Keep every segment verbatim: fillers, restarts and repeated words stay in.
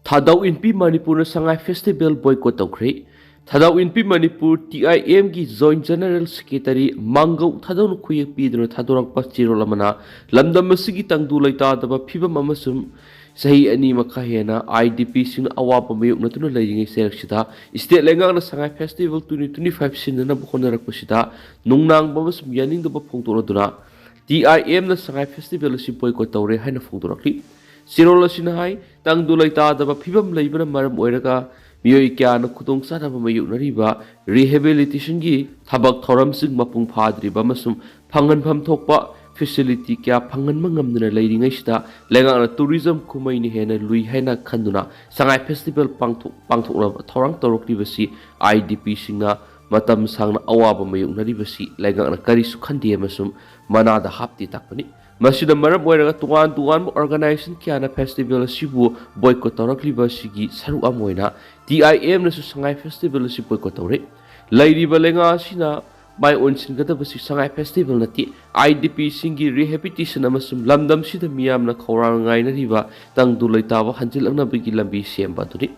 ꯊꯥꯗꯧ ꯏꯟꯄꯤ ꯃꯅꯤꯄꯨꯔꯅ ꯁꯉꯥꯏ festival boycott ꯇꯧꯈ꯭ꯔꯦ꯫ ꯊꯥꯗꯧ ꯏꯟꯄꯤ Manipur T ꯑꯥꯏ ꯑꯦꯝꯒꯤ ꯖꯣꯏꯟꯠ ꯖꯦꯅꯔꯦꯜ ꯁꯦꯀ꯭ꯔꯦꯇꯔꯤ ꯃꯥꯡꯒꯧ ꯊꯥꯗꯧꯅ ꯈꯨꯌꯦꯛ ꯄꯤꯗꯨꯅ ꯊꯥꯗꯣꯔꯛꯄ ꯆꯦꯔꯣꯜ ꯑꯃꯅ ꯂꯝꯗꯝ ꯑꯁꯤꯒꯤ ꯇꯪꯗꯨ ꯂꯩꯇꯥꯗꯕ ꯐꯤꯕꯝ ꯑꯃꯁꯨꯡ ꯆꯍꯤ ꯑꯅꯤ ꯃꯈꯥꯏ ꯍꯦꯟꯅ ꯑꯥꯏ ꯗꯤ ꯄꯤꯁꯤꯡꯅ ꯑꯋꯥꯕ ꯃꯥꯌꯣꯛꯅꯗꯨꯅ ꯂꯩꯔꯤꯉꯩ ꯆꯩꯔꯛꯁꯤꯗ ꯁ꯭ꯇꯦꯠ ꯂꯩꯉꯥꯛꯅ ꯁꯉꯥꯏ ꯐꯦꯁꯇꯤꯚꯦꯜ ꯇ꯭ꯋꯦꯟꯇꯤ ꯇ꯭ꯋꯦꯟꯇꯤ ꯐꯥꯏꯚ ꯁꯤꯟꯅꯅꯕ ꯍꯣꯠꯅꯔꯛꯄꯁꯤꯗ ꯅꯨꯡꯅꯥꯡꯕ ꯑꯃꯁꯨꯡ ꯌꯥꯅꯤꯡꯗꯕ ꯐꯣꯡꯗꯣꯛꯂꯗꯨꯅ ꯇꯤ ꯑꯥꯏ ꯑꯦꯝꯅ ꯁꯉꯥꯏ ꯐꯦꯁꯇꯤꯚꯦꯜ ꯑꯁꯤ ꯕꯣꯏꯀꯣꯠ ꯇꯧꯔꯦ ꯍꯥꯏꯅ ꯐꯣꯡꯗꯣꯔꯛꯂꯤ꯫ ꯆꯦꯔꯣꯜ ꯑꯁꯤꯅ ꯍꯥꯏ, ꯇꯪꯗꯨ ꯂꯩꯇꯥꯗꯕ ꯐꯤꯕꯝ ꯂꯩꯕꯅ ꯃꯔꯝ ꯑꯣꯏꯔꯒ ꯃꯤꯑꯣꯏ ꯀꯌꯥꯅ ꯈꯨꯗꯣꯡꯆꯥꯗꯕ ꯃꯥꯌꯣꯛꯅꯔꯤꯕ ꯔꯤꯍꯦꯕꯤꯂꯤꯇꯦꯁꯟꯒꯤ ꯊꯕꯛ ꯊꯧꯔꯝꯁꯤꯡ ꯃꯄꯨꯡ ꯐꯥꯗ꯭ꯔꯤꯕ ꯑꯃꯁꯨꯡ ꯐꯪꯍꯟꯐꯝ ꯊꯣꯛꯄ ꯐꯦꯁꯤꯂꯤꯇꯤ ꯀꯌꯥ ꯐꯪꯍꯟꯕ ꯉꯝꯗꯅ ꯂꯩꯔꯤꯉꯩꯁꯤꯗ ꯂꯩꯉꯥꯛꯅ ꯇꯨꯔꯤꯖꯝ ꯀꯨꯝꯍꯩꯅ ꯍꯦꯟꯅ ꯂꯨꯏ ꯍꯥꯏꯅ ꯈꯟꯗꯨꯅ ꯁꯉꯥꯏ ꯐꯦꯁꯇꯤꯚꯦꯜ ꯄꯥꯡꯊꯣꯛ-, ꯄꯥꯡꯊꯣꯛꯅꯕ ꯊꯧꯔꯥꯡ ꯇꯧꯔꯛꯂꯤꯕꯁꯤ ꯑꯥꯏ ꯗꯤ ꯄꯤꯁꯤꯡꯅ ꯃꯇꯝ ꯁꯥꯡꯅ ꯑꯋꯥꯕ ꯃꯥꯌꯣꯛꯅꯔꯤꯕꯁꯤ ꯂꯩꯉꯥꯛꯅ ꯀꯔꯤꯁꯨ ꯈꯟꯗꯦ ꯑꯃꯁꯨꯡ ꯃꯅꯥꯗ ꯍꯥꯞꯇꯦ ꯇꯥꯛꯄꯅꯤ꯫ ꯃꯁꯤꯅ ꯃꯔꯝ ꯑꯣꯏꯔꯒ ꯇꯣꯉꯥꯟ ꯇꯣꯉꯥꯟꯕ ꯑꯣꯔꯒꯅꯥꯏꯖꯦꯁꯟ ꯀꯌꯥꯅ ꯐꯦꯁꯇꯤꯚꯦꯜ ꯑꯁꯤꯕꯨ ꯕꯣꯏꯀꯣꯠ ꯇꯧꯔꯛꯂꯤꯕ ꯑꯁꯤꯒꯤ ꯁꯔꯨꯛ ꯑꯃ ꯑꯣꯏꯅ ꯇꯤ ꯑꯥꯏ ꯑꯦꯝꯅꯁꯨ ꯁꯉꯥꯏ ꯐꯦꯁꯇꯤꯚꯦꯜ ꯑꯁꯤ ꯕꯣꯏꯀꯣꯠ ꯇꯧꯔꯦ꯫ ꯂꯩꯔꯤꯕ ꯂꯩꯉꯥꯛ ꯑꯁꯤꯅ ꯃꯥꯏ ꯑꯣꯟꯁꯤꯟꯒꯗꯕꯁꯤ ꯁꯉꯥꯏ ꯐꯦꯁꯇꯤꯚꯦꯜ ꯅꯠꯇꯦ, ꯑꯥꯏ ꯗꯤ ꯄꯤꯁꯤꯡꯒꯤ ꯔꯤꯍꯦꯕꯤꯇꯦꯁꯟ ꯑꯃꯁꯨꯡ ꯂꯝꯗꯝꯁꯤꯗ ꯃꯤꯌꯥꯝꯅ ꯈꯧꯔꯥꯡꯅ ꯉꯥꯏꯅꯔꯤꯕ ꯇꯪꯗꯨ ꯂꯩꯇꯥꯕ ꯍꯟꯖꯤꯜꯂꯛꯅꯕꯒꯤ ꯂꯝꯕꯤ ꯁꯦꯝꯕ ꯑꯗꯨꯅꯤ꯫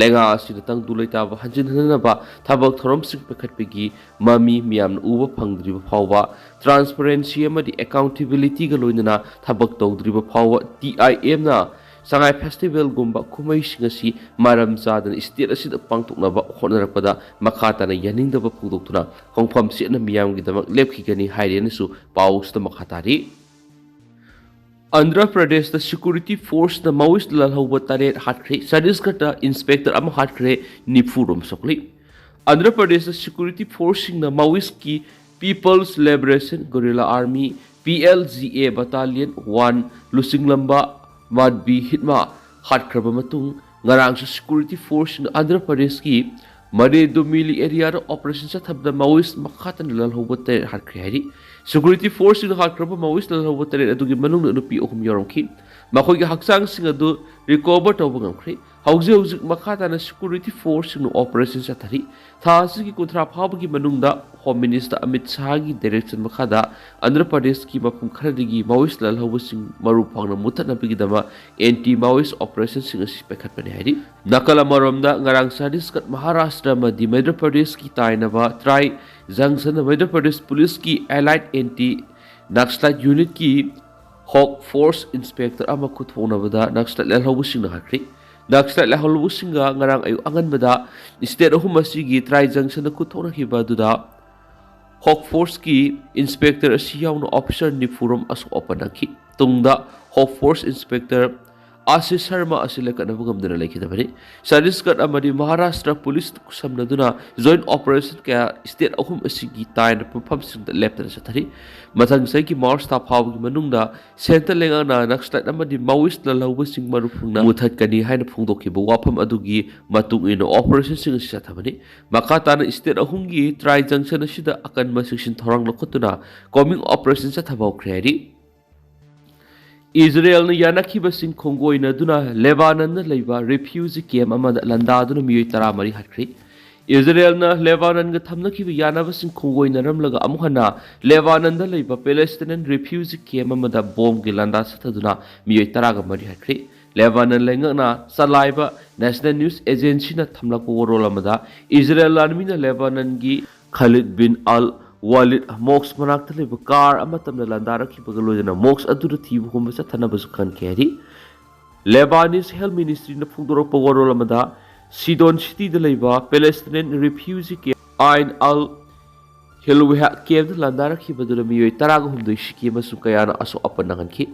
ꯂꯩꯉꯥꯛ ꯑꯁꯤꯅ ꯇꯪꯗꯨ ꯂꯩꯇꯥꯕ ꯍꯟꯖꯤꯟꯍꯟꯅꯕ ꯊꯕꯛ ꯊꯧꯔꯝꯁꯤꯡ ꯄꯥꯏꯈꯠꯄꯒꯤ ꯃꯃꯤ ꯃꯤꯌꯥꯝꯅ ꯎꯕ ꯐꯪꯗ꯭ꯔꯤꯕ ꯐꯥꯎꯕ, ꯇ꯭ꯔꯥꯟꯁꯄꯔꯦꯟꯁꯤ ꯑꯃꯗꯤ ꯑꯦꯀꯥꯎꯟꯇꯦꯕꯤꯂꯤꯇꯤꯒ ꯂꯣꯏꯅꯅ ꯊꯕꯛ ꯇꯧꯗ꯭ꯔꯤꯕ ꯐꯥꯎꯕ ꯇꯤ ꯑꯥꯏ ꯑꯦꯝꯅ ꯁꯉꯥꯏ ꯐꯦꯁꯇꯤꯚꯦꯜꯒꯨꯝꯕ ꯀꯨꯝꯍꯩꯁꯤꯡ ꯑꯁꯤ ꯃꯔꯝ ꯆꯥꯗꯅ ꯁ꯭ꯇꯦꯠ ꯑꯁꯤꯗ ꯄꯥꯡꯊꯣꯛꯅꯕ ꯍꯣꯠꯅꯔꯛꯄꯗ ꯃꯈꯥ ꯇꯥꯅ ꯌꯥꯅꯤꯡꯗꯕ ꯐꯣꯡꯗꯣꯛꯇꯨꯅ ꯈꯣꯡꯐꯝ ꯆꯦꯠꯅ ꯃꯤꯌꯥꯝꯒꯤꯗꯃꯛ ꯂꯦꯞꯈꯤꯒꯅꯤ ꯍꯥꯏꯔꯤ ꯍꯥꯏꯅꯁꯨ ꯄꯥꯎꯁꯤꯗ ꯃꯈꯥ ꯇꯥꯔꯤ꯫ ꯑꯟꯙ꯭ꯔ ꯄ꯭ꯔꯗꯦꯁꯇ ꯁꯦꯀ꯭ꯌꯨꯔꯤꯇꯤ ꯐꯣꯔꯁꯅ ꯃꯥꯑꯣꯏꯁ ꯂꯥꯜꯍꯧꯕ ꯇꯔꯦꯠ ꯍꯥꯠꯈ꯭ꯔꯦ꯫ ꯆꯇꯤꯁꯒꯔꯗ ꯏꯟꯁꯄꯦꯛꯇꯔ ꯑꯃ ꯍꯥꯠꯈ꯭ꯔꯦ, ꯅꯤꯐꯨ ꯔꯣꯝ ꯁꯣꯛꯂꯤ꯫ ꯑꯟꯙ꯭ꯔ ꯄ꯭ꯔꯗꯦꯁꯇ ꯁꯦꯀ꯭ꯌꯨꯔꯤꯇꯤ ꯐꯣꯔꯁꯁꯤꯡꯅ ꯃꯥꯑꯣꯏꯁꯀꯤ people's liberation guerrilla army, P L G A, battalion one ꯂꯨꯆꯤꯡꯂꯝꯕ ꯃꯥꯗꯕꯤ ꯍꯤꯠꯃꯥ ꯍꯥꯠꯈ꯭ꯔꯕ ꯃꯇꯨꯡ ꯉꯔꯥꯡꯁꯨ ꯁꯦꯀ꯭ꯌꯨꯔꯤꯇꯤ ꯐꯣꯔꯁꯁꯤꯡꯅ ꯑꯟꯙ꯭ꯔ ꯄ꯭ꯔꯗꯦꯁꯀꯤ ꯃꯔꯦꯗꯨꯃꯤꯂꯤ ꯑꯦꯔꯤꯌꯥꯗ ꯑꯣꯄꯔꯦꯁꯟ ꯆꯠꯊꯕꯗ ꯃꯥꯑꯣꯏꯁ ꯃꯈꯥ ꯇꯥꯅ ꯂꯥꯜꯍꯧꯕ ꯇꯔꯦꯠ ꯍꯥꯠꯈ꯭ꯔꯦ ꯍꯥꯏꯔꯤ꯫ Security forceꯁꯤꯡꯅ ꯍꯥꯠꯈ꯭ꯔꯕ Maoist ꯂꯥꯜꯍꯧꯕ ꯇꯔꯦꯠ ꯑꯗꯨꯒꯤ ꯃꯅꯨꯡꯗ ꯅꯨꯄꯤ ꯑꯍꯨꯝ ꯌꯥꯎꯔꯝꯈꯤ꯫ ꯃꯈꯣꯏꯒꯤ ꯍꯛꯆꯥꯡꯁꯤꯡ ꯑꯗꯨ recover ꯇꯧꯕ ꯉꯝꯈ꯭ꯔꯦ꯫ ꯍꯧꯖꯤꯛ ꯍꯧꯖꯤꯛ ꯃꯈꯥ ꯇꯥꯅ security forceꯁꯤꯡꯅ operation ꯆꯠꯊꯔꯤ꯫ ꯊꯥ ꯑꯁꯤꯒꯤ ꯀꯨꯟꯊ꯭ꯔꯥ ꯐꯥꯎꯕꯒꯤ ꯃꯅꯨꯡꯗ Home Minister ꯑꯃꯤꯠ ꯁꯥꯍꯒꯤ direction ꯃꯈꯥꯗ ꯑꯟꯙ꯭ꯔ ꯄ꯭ꯔꯗꯦꯁꯀꯤ ꯃꯐꯝ ꯈꯔꯗꯒꯤ Maoist ꯂꯥꯜꯍꯧꯕꯁꯤꯡ ꯃꯔꯨ ꯐꯪꯅ ꯃꯨꯠꯊꯠꯅꯕꯒꯤꯗꯃꯛ anti Maoist operationꯁꯤꯡ ꯑꯁꯤ ꯄꯥꯏꯈꯠꯄꯅꯤ ꯍꯥꯏꯔꯤ꯫ ꯅꯥꯀꯜ ꯑꯃꯔꯣꯝꯗ, ꯉꯔꯥꯡ ꯆꯇꯤꯁꯒꯔ, ꯃꯍꯥꯔꯥꯁꯇ꯭ꯔ ꯑꯃꯗꯤ ꯃꯙ꯭ꯌ ꯄ꯭ꯔꯗꯦꯁꯀꯤ ꯇꯥꯏꯅꯕ ꯇ꯭ꯔꯥꯏ ꯖꯪꯁꯟꯗ ꯃꯙ꯭ꯌ ꯄ꯭ꯔꯗꯦꯁ ꯄꯨꯂꯤꯁꯀꯤ allied anti Naxalite unitꯀꯤ Hawk Force inspector ꯑꯃ ꯈꯨꯠꯊꯣꯛꯅꯕꯗ Naxalite ꯂꯥꯜꯍꯧꯕꯁꯤꯡꯅ ꯍꯥꯠꯈ꯭ꯔꯦ꯫ Naxalite ꯂꯥꯜꯍꯧꯕꯁꯤꯡꯒ ꯉꯔꯥꯡ ꯑꯌꯨꯛ ꯑꯉꯟꯕꯗ state ꯑꯍꯨꯝ ꯑꯁꯤꯒꯤ ꯇ꯭ꯔꯥꯏ ꯖꯪꯁꯟꯗ ꯈꯨꯠꯊꯣꯛꯅꯈꯤꯕ ꯑꯗꯨꯗ Hawk Forceꯀꯤ inspector ꯑꯁꯤ ꯌꯥꯎꯅ officer ꯅꯤꯐꯨꯔꯣꯝ ꯑꯁꯣꯛ ꯑꯄꯟ ꯅꯪꯈꯤ꯫ ꯇꯨꯡꯗ Hawk Force inspector Ashish Sharma ꯑꯁꯤ ꯂꯦꯡꯈꯠꯅꯕ ꯉꯝꯗꯅ ꯂꯩꯈꯤꯗꯕꯅꯤ꯫ ꯆꯇꯤꯁꯒꯔ ꯑꯃꯗꯤ ꯃꯍꯥꯔꯥꯁꯇ꯭ꯔ ꯄꯨꯂꯤꯁ ꯈꯨꯠꯁꯝꯅꯗꯨꯅ joint operation ꯀꯌꯥ state ꯑꯍꯨꯝ ꯑꯁꯤꯒꯤ ꯇꯥꯏꯅ ꯃꯐꯝꯁꯤꯡꯗ ꯂꯦꯞꯇꯅ ꯆꯠꯊꯔꯤ꯫ ꯃꯊꯪ ꯆꯍꯤꯒꯤ March ꯊꯥ ꯐꯥꯎꯕꯒꯤ ꯃꯅꯨꯡꯗ centre ꯂꯩꯉꯥꯛꯅ Naxalite ꯑꯃꯗꯤ Maoist ꯂꯥꯜꯍꯧꯕꯁꯤꯡ ꯃꯔꯨ ꯐꯪꯅ ꯃꯨꯊꯠꯀꯅꯤ ꯍꯥꯏꯅ ꯐꯣꯡꯗꯣꯛꯈꯤꯕ ꯋꯥꯐꯝ ꯑꯗꯨꯒꯤ ꯃꯇꯨꯡ ꯏꯟꯅ operationꯁꯤꯡ ꯑꯁꯤ ꯆꯠꯊꯕꯅꯤ꯫ ꯃꯈꯥ ꯇꯥꯅ state ꯑꯍꯨꯝꯒꯤ ꯇ꯭ꯔꯥꯏ ꯖꯪꯁꯟ ꯑꯁꯤꯗ ꯑꯀꯟꯕ ꯆꯦꯛꯁꯤꯟ ꯊꯧꯔꯥꯡ ꯂꯧꯈꯠꯇꯨꯅ combing operation ꯆꯠꯊꯕ ꯍꯧꯈ꯭ꯔꯦ ꯍꯥꯏꯔꯤ꯫ ꯏꯖꯔꯦꯜꯅ ꯌꯥꯅꯈꯤꯕꯁꯤꯡ ꯈꯣꯡꯒꯣꯏꯅꯗꯨꯅ ꯂꯦꯕꯥꯅꯟꯗ ꯂꯩꯕ refugee camp ꯑꯃꯗ ꯂꯥꯟꯗꯥꯗꯨꯅ ꯃꯤꯑꯣꯏ ꯇꯔꯥꯃꯔꯤ ꯍꯥꯠꯈ꯭ꯔꯦ꯫ ꯏꯖꯔꯦꯜꯅ ꯂꯦꯕꯥꯅꯟꯒ ꯊꯝꯅꯈꯤꯕ ꯌꯥꯅꯕꯁꯤꯡ ꯈꯣꯡꯒꯣꯏꯅꯔꯝꯂꯒ ꯑꯃꯨꯛ ꯍꯟꯅ ꯂꯦꯕꯥꯅꯟꯗ ꯂꯩꯕ Palestinian refugee camp ꯑꯃꯗ ꯕꯣꯝꯒꯤ ꯂꯥꯟꯗꯥ ꯆꯠꯊꯗꯨꯅ ꯃꯤꯑꯣꯏ ꯇꯔꯥꯒ ꯃꯔꯤ ꯍꯥꯠꯈ꯭ꯔꯦ꯫ ꯂꯦꯕꯥꯅꯟ ꯂꯩꯉꯥꯛꯅ ꯆꯂꯥꯏꯕ National News Agencyꯅ ꯊꯝꯂꯛꯄ ꯋꯥꯔꯣꯜ ꯑꯃꯗ, Israel ꯂꯥꯟꯃꯤꯅ ꯂꯦꯕꯥꯅꯟꯒꯤ Khalid bin al Walid mosque ꯃꯅꯥꯛꯇ ꯂꯩꯕ car ꯑꯃ ꯇꯝꯅ ꯂꯥꯟꯗꯥꯔꯛꯈꯤꯕꯒ ꯂꯣꯏꯅꯅ mosque ꯑꯗꯨꯗ ꯊꯤꯕ ꯍꯨꯝꯕ ꯆꯠꯊꯅꯕꯁꯨ ꯈꯟꯈꯤ ꯍꯥꯏꯔꯤ꯫ Lebanese Health Ministryꯅ ꯐꯣꯡꯗꯣꯔꯛꯄ ꯋꯥꯔꯣꯜ ꯑꯃꯗ, Sidon cityꯗ ꯂꯩꯕ Palestinian refugee camp Ain al Hilweh campꯇ ꯂꯥꯟꯗꯥꯔꯛꯈꯤꯕꯗꯨꯅ ꯃꯤꯑꯣꯏ ꯇꯔꯥꯒ ꯍꯨꯝꯗꯣꯏ ꯁꯤꯈꯤ ꯑꯃꯁꯨꯡ ꯀꯌꯥꯅ ꯑꯁꯣꯛ ꯑꯄꯟ ꯅꯪꯍꯟꯈꯤ꯫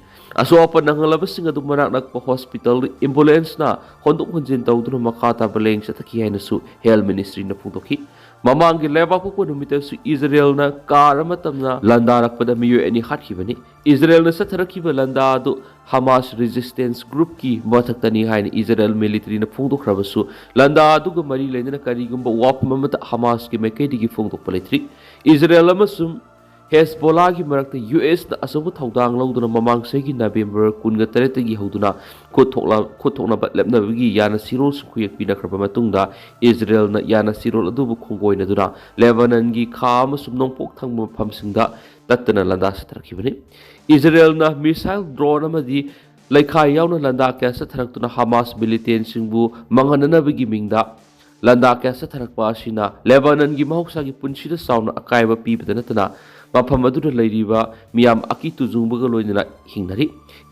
ꯑꯁꯣꯛ ꯑꯄꯟ ꯅꯪꯍꯜꯂꯕꯁꯤꯡ ꯑꯗꯨ ꯃꯅꯥꯛ ꯅꯛꯄ hospitalꯗ ambulanceꯅ ꯍꯣꯟꯗꯣꯛ ꯍꯣꯟꯖꯤꯟ ꯇꯧꯗꯨꯅ ꯃꯈꯥ ꯇꯥꯕ ꯂꯥꯌꯦꯡ ꯆꯠꯊꯈꯤ ꯍꯥꯏꯅꯁꯨ Health Ministryꯅ ꯐꯣꯡꯗꯣꯛꯈꯤ꯫ ꯃꯃꯥꯡꯒꯤ ꯂꯩꯕꯥꯛꯄꯣꯛꯄ ꯅꯨꯃꯤꯠꯇꯁꯨ ꯏꯖꯔꯦꯜꯅ car ꯑꯃ ꯇꯝꯅ ꯂꯥꯟꯗꯥꯔꯛꯄꯗ ꯃꯤꯑꯣꯏ ꯑꯅꯤ ꯍꯥꯠꯈꯤꯕꯅꯤ꯫ ꯏꯖꯔꯦꯜꯅ ꯆꯠꯊꯔꯛꯈꯤꯕ ꯂꯥꯟꯗꯥ ꯑꯗꯨ Hamas resistance groupꯀꯤ ꯃꯊꯛꯇꯅꯤ ꯍꯥꯏꯅ ꯏꯖꯔꯦꯜ militaryꯅ ꯐꯣꯡꯗꯣꯛꯈ꯭ꯔꯕꯁꯨ, ꯂꯥꯟꯗꯥ ꯑꯗꯨꯒ ꯃꯔꯤ ꯂꯩꯅꯅ ꯀꯔꯤꯒꯨꯝꯕ ꯋꯥꯐꯝ ꯑꯃꯠꯇ Hamasꯀꯤ ꯃꯥꯏꯀꯩꯗꯒꯤ ꯐꯣꯡꯗꯣꯛꯄ ꯂꯩꯇ꯭ꯔꯤ꯫ ꯏꯖꯔꯦꯜ ꯑꯃꯁꯨꯡ ꯍꯦꯖꯕꯣꯂꯥꯒꯤ ꯃꯔꯛꯇ ꯌꯨ ꯑꯦꯁꯅ ꯑꯆꯧꯕ ꯊꯧꯗꯥꯡ ꯂꯧꯗꯨꯅ ꯃꯃꯥꯡ ꯆꯍꯤꯒꯤ ꯅꯕꯦꯝꯕꯔ ꯀꯨꯟꯒ ꯇꯔꯦꯠꯇꯒꯤ ꯍꯧꯗꯨꯅ ꯈꯨꯠ ꯊꯣꯛꯂ-, ꯈꯨꯠ ꯊꯣꯛꯅꯕ ꯂꯦꯞꯅꯕꯒꯤ ꯌꯥꯅ ꯁꯤꯔꯣꯜꯁꯤꯡ ꯈꯨꯌꯦꯛ ꯄꯤꯅꯈ꯭ꯔꯕ ꯃꯇꯨꯡꯗ ꯏꯖꯔꯦꯜꯅ ꯌꯥꯅ ꯁꯤꯔꯣꯜ ꯑꯗꯨꯕꯨ ꯈꯣꯡꯒꯣꯏꯅꯗꯨꯅ ꯂꯦꯕꯥꯅꯟꯒꯤ ꯈꯥ ꯑꯃꯁꯨꯡ ꯅꯣꯡꯄꯣꯛ ꯊꯪꯕ ꯃꯐꯝꯁꯤꯡꯗ ꯇꯠꯇꯅ ꯂꯥꯟꯗꯥ ꯆꯠꯊꯔꯛꯈꯤꯕꯅꯤ꯫ ꯏꯖꯔꯦꯜꯅ ꯃꯤꯁꯥꯏꯜ, ꯗ꯭ꯔꯣꯟ ꯑꯃꯗꯤ ꯂꯩꯈꯥꯏ ꯌꯥꯎꯅ ꯂꯥꯟꯗꯥ ꯀꯌꯥ ꯆꯠꯊꯔꯛꯇꯨꯅ ꯍꯃꯥꯁ ꯃꯤꯂꯤꯇꯦꯟꯁꯤꯡꯕꯨ ꯃꯥꯡꯍꯟꯅꯅꯕꯒꯤ ꯃꯤꯡꯗ ꯂꯥꯟꯗꯥ ꯀꯌꯥ ꯆꯠꯊꯔꯛꯄ ꯑꯁꯤꯅ ꯂꯦꯕꯥꯅꯟꯒꯤ ꯃꯍꯧꯁꯥꯒꯤ ꯄꯨꯟꯁꯤꯗ ꯆꯥꯎꯅ ꯑꯀꯥꯏꯕ ꯄꯤꯕꯗ ꯅꯠꯇꯅ ꯃꯐꯝ ꯑꯗꯨꯗ ꯂꯩꯔꯤꯕ ꯃꯤꯌꯥꯝ ꯑꯀꯤ ꯇꯨꯖꯨꯡꯕꯒ ꯂꯣꯏꯅꯅ ꯍꯤꯡꯅꯔꯤ꯫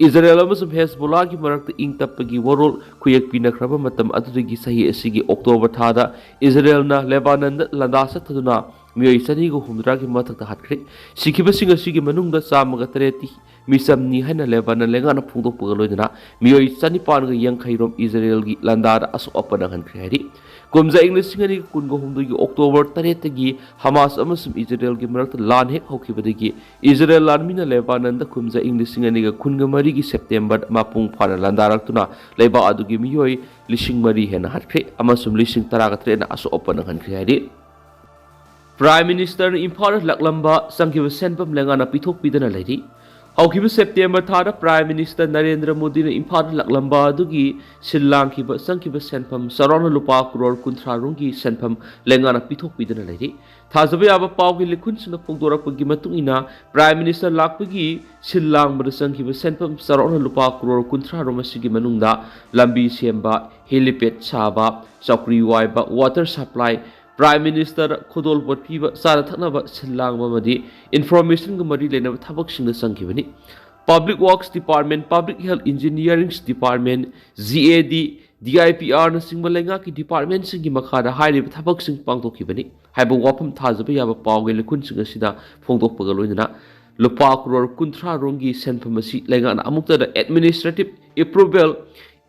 ꯏꯖꯔꯦꯜ ꯑꯃꯁꯨꯡ ꯍꯦꯖꯕꯣꯂꯥꯒꯤ ꯃꯔꯛꯇ ꯏꯪ ꯇꯞꯄꯒꯤ ꯋꯥꯔꯣꯜ ꯈꯨꯌꯦꯛ ꯄꯤꯅꯈ꯭ꯔꯕ ꯃꯇꯝ ꯑꯗꯨꯗꯒꯤ ꯆꯍꯤ ꯑꯁꯤꯒꯤ ꯑꯣꯛꯇꯣꯕꯔ ꯊꯥꯗ ꯏꯖꯔꯦꯜꯅ ꯂꯦꯕꯥꯅꯟꯗ ꯂꯥꯟꯗꯥ ꯆꯠꯊꯗꯨꯅ ꯃꯤꯑꯣꯏ ꯆꯅꯤꯒ ꯍꯨꯝꯗ꯭ꯔꯥꯒꯤ ꯃꯊꯛꯇ ꯍꯥꯠꯈ꯭ꯔꯦ꯫ ꯁꯤꯈꯤꯕꯁꯤꯡ ꯑꯁꯤꯒꯤ ꯃꯅꯨꯡꯗ ꯆꯥꯝꯃꯒ ꯇꯔꯦꯠꯇꯤ ꯃꯤꯆꯝꯅꯤ ꯍꯥꯏꯅ ꯂꯦꯕꯥꯅꯟ ꯂꯩꯉꯥꯛꯅ ꯐꯣꯡꯗꯣꯛꯄꯒ ꯂꯣꯏꯅꯅ ꯃꯤꯑꯣꯏ ꯆꯅꯤꯄꯥꯟꯒ ꯌꯥꯡꯈꯩ ꯔꯣꯝ ꯏꯖꯔꯦꯜꯒꯤ ꯂꯥꯟꯗꯥꯗ ꯑꯁꯣꯛ ꯑꯄꯟ ꯅꯪꯍꯟꯈ꯭ꯔꯦ ꯍꯥꯏꯔꯤ꯫ ꯀꯨꯝꯖꯥ ꯏꯪ ꯂꯤꯁꯤꯡ ꯑꯅꯤꯒ ꯀꯨꯟꯒ ꯍꯨꯝꯗꯣꯏꯒꯤ ꯑꯣꯛꯇꯣꯕꯔ ꯇꯔꯦꯠꯇꯒꯤ ꯍꯃꯥꯁ ꯑꯃꯁꯨꯡ ꯏꯖꯔꯦꯜꯒꯤ ꯃꯔꯛꯇ ꯂꯥꯟ ꯍꯦꯛ ꯍꯧꯈꯤꯕꯗꯒꯤ ꯏꯖꯔꯦꯜ ꯂꯥꯟꯃꯤꯅ ꯂꯦꯕꯥꯅꯟꯗ ꯀꯨꯝꯖꯥ ꯏꯪ ꯂꯤꯁꯤꯡ ꯑꯅꯤꯒ ꯀꯨꯟꯒ ꯃꯔꯤꯒꯤ ꯁꯦꯞꯇꯦꯝꯕꯔ ꯃꯄꯨꯡ ꯐꯥꯅ ꯂꯥꯟꯗꯥꯔꯛꯇꯨꯅ ꯂꯩꯕꯥꯛ ꯑꯗꯨꯒꯤ ꯃꯤꯑꯣꯏ ꯂꯤꯁꯤꯡ ꯃꯔꯤ ꯍꯦꯟꯅ ꯍꯥꯠꯈ꯭ꯔꯦ ꯑꯃꯁꯨꯡ ꯂꯤꯁꯤꯡ ꯇꯔꯥꯒ ꯇꯔꯦꯠꯅ ꯑꯁꯣꯛ ꯑꯄꯟ ꯅꯪꯍꯟꯈ꯭ꯔꯦ ꯍꯥꯏꯔꯤ꯫ ꯄ꯭ꯔꯥꯏꯝ ꯃꯤꯅꯤꯁꯇꯔꯅ ꯏꯝꯐꯥꯜꯗ ꯂꯥꯛꯂꯝꯕ ꯆꯪꯈꯤꯕ ꯁꯦꯟꯐꯝ ꯂꯩꯉꯥꯛꯅ ꯄꯤꯊꯣꯛꯄꯤꯗꯅ ꯂꯩꯔꯤ꯫ ꯍꯧꯈꯤꯕ ꯁꯦꯞꯇꯦꯝꯕꯔ ꯊꯥꯗ ꯄ꯭ꯔꯥꯏꯝ ꯃꯤꯅꯤꯁꯇꯔ ꯅꯔꯦꯟꯗ꯭ꯔ ꯃꯣꯗꯤꯅ ꯏꯝꯐꯥꯜꯗ ꯂꯥꯛꯂꯝꯕ ꯑꯗꯨꯒꯤ ꯁꯤꯜ ꯂꯥꯡꯈꯤꯕ ꯆꯪꯈꯤꯕ ꯁꯦꯟꯐꯝ ꯆꯥꯎꯔꯥꯛꯅ ꯂꯨꯄꯥ ꯀ꯭ꯔꯣꯔ ꯀꯨꯟꯊ꯭ꯔꯥ ꯔꯣꯝꯒꯤ ꯁꯦꯟꯐꯝ ꯂꯩꯉꯥꯛꯅ ꯄꯤꯊꯣꯛꯄꯤꯗꯅ ꯂꯩꯔꯤ꯫ ꯊꯥꯖꯕ ꯌꯥꯕ ꯄꯥꯎꯒꯤ ꯂꯤꯈꯨꯟꯁꯤꯡꯅ ꯐꯣꯡꯗꯣꯔꯛꯄꯒꯤ ꯃꯇꯨꯡ ꯏꯟꯅ ꯄ꯭ꯔꯥꯏꯝ ꯃꯤꯅꯤꯁꯇꯔ ꯂꯥꯛꯄꯒꯤ ꯁꯤꯜ ꯂꯥꯡꯕꯗ ꯆꯪꯈꯤꯕ ꯁꯦꯟꯐꯝ ꯆꯥꯎꯔꯥꯛꯅ ꯂꯨꯄꯥ ꯀ꯭ꯔꯣꯔ ꯀꯨꯟꯊ꯭ꯔꯥ ꯔꯣꯝ ꯑꯁꯤꯒꯤ ꯃꯅꯨꯡꯗ ꯂꯝꯕꯤ ꯁꯦꯝꯕ, ꯍꯦꯂꯤꯄꯦꯗ ꯁꯥꯕ, ꯆꯧꯀ꯭ꯔꯤ ꯋꯥꯏꯕ, ꯋꯥꯇꯔ ꯁꯄ꯭ꯂꯥꯏ, ꯄ꯭ꯔꯥꯏꯝ ꯃꯤꯅꯤꯁꯇꯔ ꯈꯨꯗꯣꯜꯄꯣꯠ ꯄꯤꯕ, ꯆꯥꯅ ꯊꯛꯅꯕ ꯁꯤꯜ ꯂꯥꯡꯕ ꯑꯃꯗꯤ ꯏꯟꯐꯣꯔꯃꯦꯁꯟꯒ ꯃꯔꯤ ꯂꯩꯅꯕ ꯊꯕꯛꯁꯤꯡꯗ ꯆꯪꯈꯤꯕꯅꯤ꯫ Public works department, public health engineering department, G A D, D I P ꯑꯥꯔꯅꯆꯤꯡꯕ ꯂꯩꯉꯥꯛꯀꯤ ꯗꯤꯄꯥꯔꯠꯃꯦꯟꯁꯤꯡꯒꯤ ꯃꯈꯥꯗ ꯍꯥꯏꯔꯤꯕ ꯊꯕꯛꯁꯤꯡ ꯄꯥꯡꯊꯣꯛꯈꯤꯕꯅꯤ ꯍꯥꯏꯕ ꯋꯥꯐꯝ ꯊꯥꯖꯕ ꯌꯥꯕ ꯄꯥꯎꯒꯤ ꯂꯤꯈꯨꯟꯁꯤꯡ ꯑꯁꯤꯗ ꯐꯣꯡꯗꯣꯛꯄꯒ ꯂꯣꯏꯅꯅ ꯂꯨꯄꯥ ꯀ꯭ꯔꯣꯔ ꯀꯨꯟꯊ꯭ꯔꯥ ꯔꯣꯝꯒꯤ ꯁꯦꯟꯐꯝ ꯑꯁꯤ ꯂꯩꯉꯥꯛꯅ ꯑꯃꯨꯛꯇꯗ ꯑꯦꯗꯃꯤꯅꯤꯁꯇ꯭ꯔꯦꯇꯤꯚ ꯑꯦꯄ꯭ꯔꯨꯚꯦꯜ,